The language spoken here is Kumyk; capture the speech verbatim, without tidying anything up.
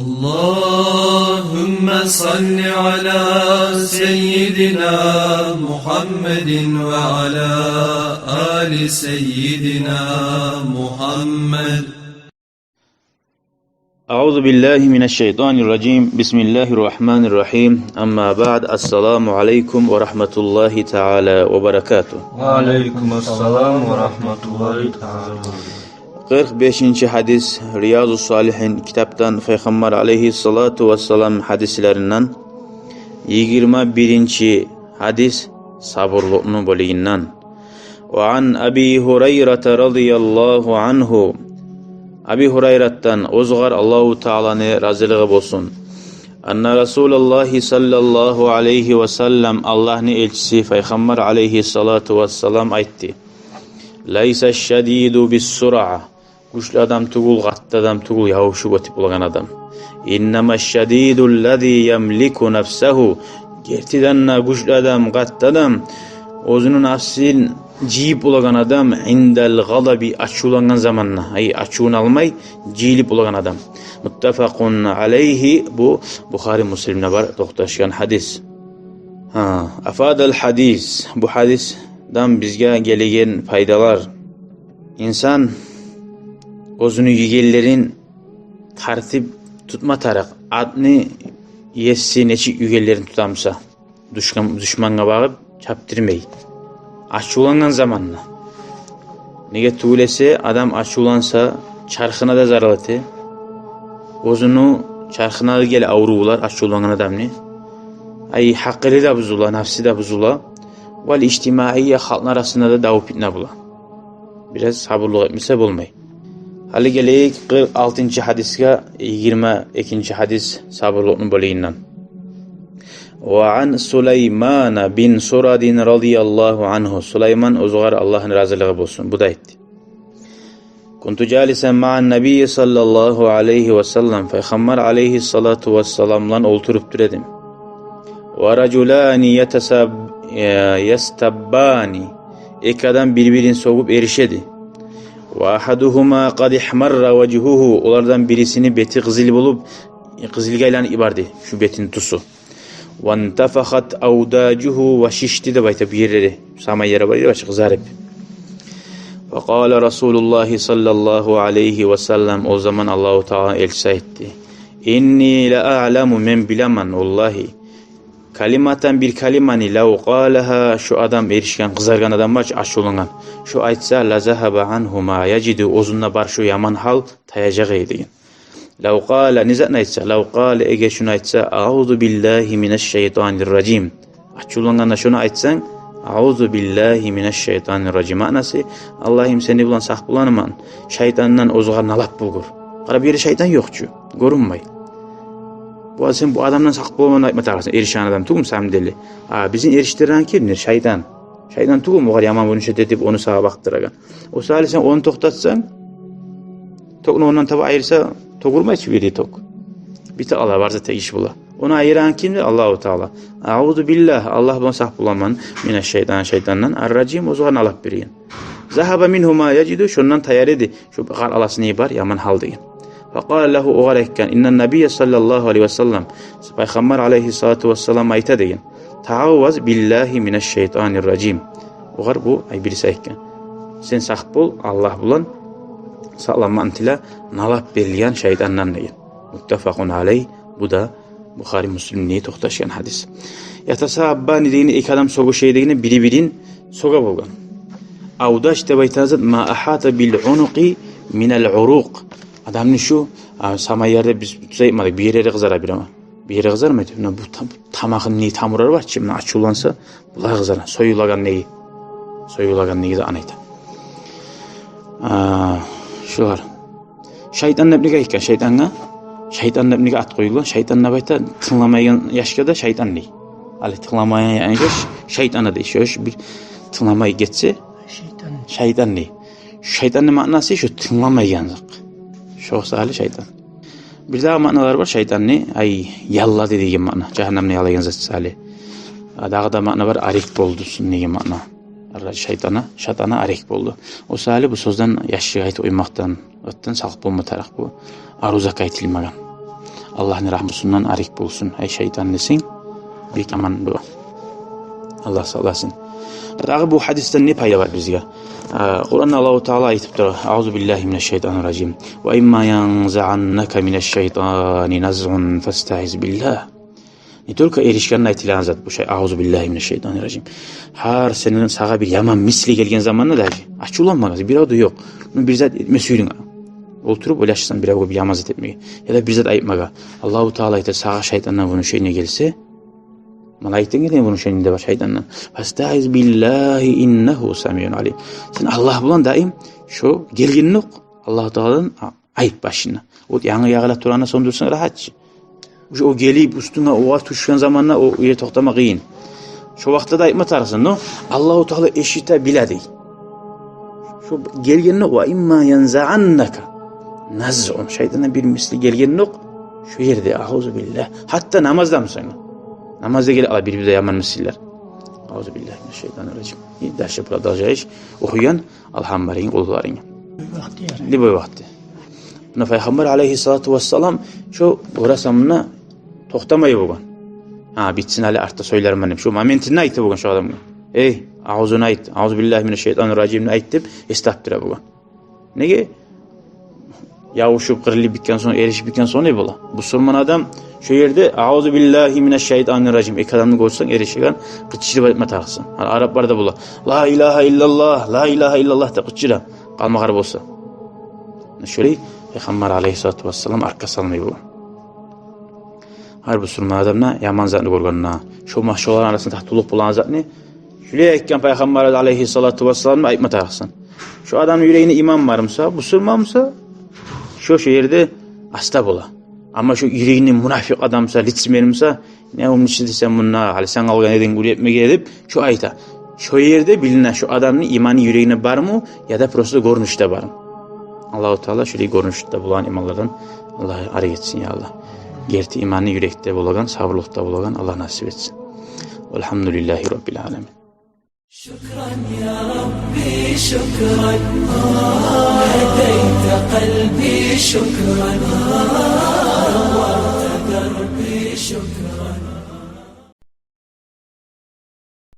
اللهم صل على سيدنا محمد وعلى آل سيدنا محمد. أعوذ بالله من الشيطان الرجيم. بسم الله الرحمن الرحيم. أما بعد، السلام عليكم ورحمة الله تعالى وبركاته. وعليكم السلام ورحمة الله تعالى وبركاته. Къыркъ бешинчи гьадис, Риязу Салигьин китапдан, Пайхаммар алейгьиссалату вассалам гьадислеринден. Йигирма биринчи гьадис, сабурлукъну бёлюгюнден. وعن أبي هريرة رضي الله عنه. Аби Гьурайратдан, оьзюгер Аллагьу Тааланы разилиги болсун. أن رسول الله صلى الله عليه وسلم, Аллагьны элчиси Пайхаммар алейгьиссалату вассалам айтды: ليس الشديد بالصرعة. Гючлю адам тюгюл, къатты адам тюгюл, явушуп оьтюп болагъан адам. إنما الشديد الذي يملك نفسه. Гертиден де гючлю адам, къатты адам, оьзюню нафсин жыйып болагъан адам, عند الغضب, ачувлангъан заманда. Ай, ачувун алмай, жыйылып болагъан адам. متفق عليه, бу Бухари, Муслимде бар токъташгъан гьадис. Гьа, أفاد الحديث, бу гьадисден бизге гелеген пайдалар. Инсан оьзюню юйгенлерин тартип тутма тарыкъ. Атны еси нечик юйгенлерин тута буса, душман, душмангъа багъып чапдырмай. Ачувлангъан заманда. Неге тюгюл эсе, адам ачувланса, чархына да зарал эте. Оьзюню чархына да геле аврувлар ачувлангъан адамны. Ай, гьакъылы да бузула, нафси де бузула. Вал ижтимаия, халкъны арасында да дав-питне бола. Бираз сабурлукъ этмесе болмай. Гьали гелейик къыркъ алтынчы гьадисге, йигирма экинчи гьадис сабурлукъну бёлюгюнден. وعن سليمان بن سرد رضي الله عنه. Сулайман, оьзюгер Аллагьны разилиги болсун, бу да айтды: كنت جالسا مع النبي صلى الله عليه وسلم. Пайхаммар алейгьиссалату вассалам булан олтуруп тура эдим. ورجلان يتساب-, э, يستبان. Эки адам бир-бирин сёгюп эрише эди. وأحدهما قد احمر وجهه. Олардан бирисини бети къызыл болуп, къызылгъа айланып йиберди шу бетини тюсю. وانتفخت أوداجه, ва шишди деп айта бу ерлери. Сама ери бар эди, башы къызарып. فقال رسول الله صلى الله عليه وسلم. О заман Аллагьу Тааланы элчиси айтды: إني لأعلم, мен билемен, валлагьи, كلمة, бир калиманы, لو قالها, шу адам эришген, къызаргъан адам бар чы, ачувлангъан, шу айтса, لذهب عنه ما يجد, оьзюнде бар шу яман гьал таяжакъ эди деген. لو قال, не затны айтса, لو قال, эгер шуну айтса, أعوذ بالله من الشيطان الرجيم. Ачувлангъанда шуну айтсанг, أعوذ بالله من الشيطان الرجيم. Маънасы: Аллагьым, сени булан сакъ буланаман шайтандан, оьзюгер налап болгъур. Къара, бу ерде шайтан ёкъ чу, гёрюнмей. Бу сен бу адамдан сакъ боламан деп айтма тарыкъсан, эришген адам тюгюлмю сам деле? А бизин эришдиреген кимдир? Шайтан. Шайтан тюгюлмю огъар яман вунуш эте деп ону сагъа бакъдырагъан? О саялы сен ону токътатсанг, токну ондан таба айырса, тёгюлмей чи бир ерде ток. Бите къала, бар зат тегиш бола. Ону айырагъан кимдир? Аллагьу Таала. أعوذ بالله, Аллагь булан сакъ боламан, من الشيطان, шайтандан, الرجيم, оьзюгер налап берген. ذهب منه ما يجد, шондан таяр эди шу къаркъарасына бар яман гьал деген. فقال له, огъар айтгъан, إن النبي صلى الله عليه وسلم, Пайхаммар алейгьиссалату вассалам айта деген: تعوذ بالله من الشيطان الرجيم. Огъар бу, ай, бириси айтгъан: сен сакъ бол, Аллагь булан сакъланмакъны тиле налап берилген шайтандан деген. متفق عليه, бу да Бухари, Муслимде токъташгъан гьадис. يتسابان дегени, эки адам сёгюше дегени, бири-бирин сёге болгъан. Авдаж деп айтагъан зат ما أحاط بالعنق من العروق. Адамны шу, а, сама ерде биз тюз айтмадыкъ, бир ери къызара бир, амма бир ери къызармай. Муна бу там-, тамагъыны тамурлары бар чы, муна ачувланса, булар къызара. Союлагъан неги. Союлагъан неги де аны айта. А, шулар. Шайтан деп неге айтгъан шайтангъа? Шайтан деп неге ат къоюлгъан? Шайтан деп айта тынгламайгъан яшгъа да шайтан дей. Гьали тынгламайгъан яшгъа шайтан дей. Шо бир тынгламай гетсе, шайтан, шайтан дей. Шайтанны маънасы шо тынгламайгъан зат. Шо саялы шайтан. Бирдагъы маъналар бар шайтанны, ай, яллады деген маъна. Жагьаннемни ялагъан зат саялы. А дагъы да маъна бар, арек болду деген маъна. Шайтана, шайтана арек болду. О саялы бу сёзден, яшгъа айтып къоймакъдан, оттан сакъ болма тарыкъ, бу арив затгъа айтылмагъан. Аллагьны рагьмусундан арек болсун, ай шайтан, десенг, бек аман бола. Аллагь сакъласын. Дагъы бу гьадисден не пайда бар бизге? А, Къуранда Аллагьу Таала айтып тура: «Аузу биллагьи минаш шайтанир ражим. Ва имма янзагъаннака минаш шайтани назгъун фастаиз биллагь». Не только эришгенде айтылагъан зат бу шей, «Аузу биллагьи минаш шайтанир ражим». Гьар сенден сагъа бир яман мисли гелген заманда, даже ачувланмагъа, бирев де ёкъ. Ну, бир зат этме сюйдюнг. Олтуруп ойлашасан биревге бир яман зат этмеге. Яда бир зат айтмагъа. Аллагьу Таала айта: «Сагъа шайтандан внушение гелсе», малайикден гелген внушение де бар шайтандан. «Фастаиз биллагьи иннагьу самиун алим». Сен Аллагь булан даим шо гелгенокъ Аллагьу Тааладан а-, айт башына. От янгы ягъыла турагъанда сёндюрсенг рагьат чы. Уже о гелип уьстюнге, огъар тюшген заманда о уьйде токътама къыйын. Шо вакътиде де айтма тарыкъсан, но Аллагьу Таала эшите, биле дей. Шо гелгенокъ, «ва имма янзагъаннака назгъун». Шайтандан бир мисли гелгенокъ шо ерде, аузу биллагь. Гьатта намазда, мисал, намазда геле ала бир-бирде яман мислилер. «Аузу биллагьи минаш шайтанир ражим». И дальше продолжаешь охуйгъан Алгьаммарыны къулларына. Любой вакъти. Любой вакъти. Муна Пайхаммар алейгьиссалату вассалам шо орасан муна токътамай болгъан. «Гьа, битсин гьали, артда сёйлермен», — деп. Шо моментинде айта болгъан шо адамгъа: «Эй, аузуну айт, аузу биллагьи минаш шайтанир ражимни айт», — деп эс тапдыра болгъан. Неге? Ябушуп, къырылып битген сонг, эришип битген сонг не бола? Бусурман адам шо ерде «Аузу биллагьи минаш шайтанир ражим». Эки адамны гёрсенг эришеген, къычырып айтма тарыкъсан. Гьали арапларда бола: «Ла илагьа иллаллагь, ла илагьа иллаллагь», — деп къычыра. Къалмагъар болса. Шолай Пайхаммар алейгьиссалату вассалам артгъа салмай болгъан. Гьар бусурман адам да яман затны гёргенде, шо ма-, шоланы арасында татывлукъ болагъан затны, шолай айтгъан Пайхаммар алейгьиссалату вассалам, айтма тарыкъсан. Шо адамны юрегинде иман бар буса, бусурман буса, шо, шо ерде аста бола. Амма шо юрегинде мунафикъ адам буса, лицемер буса, «Не умничать этесен мунда, гьали сен къалгъан эдинг уьйретмеге», — деп шо айта. Шо ерде билине шо адамны иманы юрегинде бармы, яда просто гёрюнюшде бармы? Аллагьу Таала шолай гёрюнюшде болагъан иманлардан Аллагь арек этсин, я Аллагь. Герти иманы юрекде болагъан, сабурлукъда болагъан Аллагь насип этсин. Валгьамдулиллагьи раббил аламин. شكرا يا ربي، شكرا. هديت قلبي، شكرا. نورت دربي، شكرا.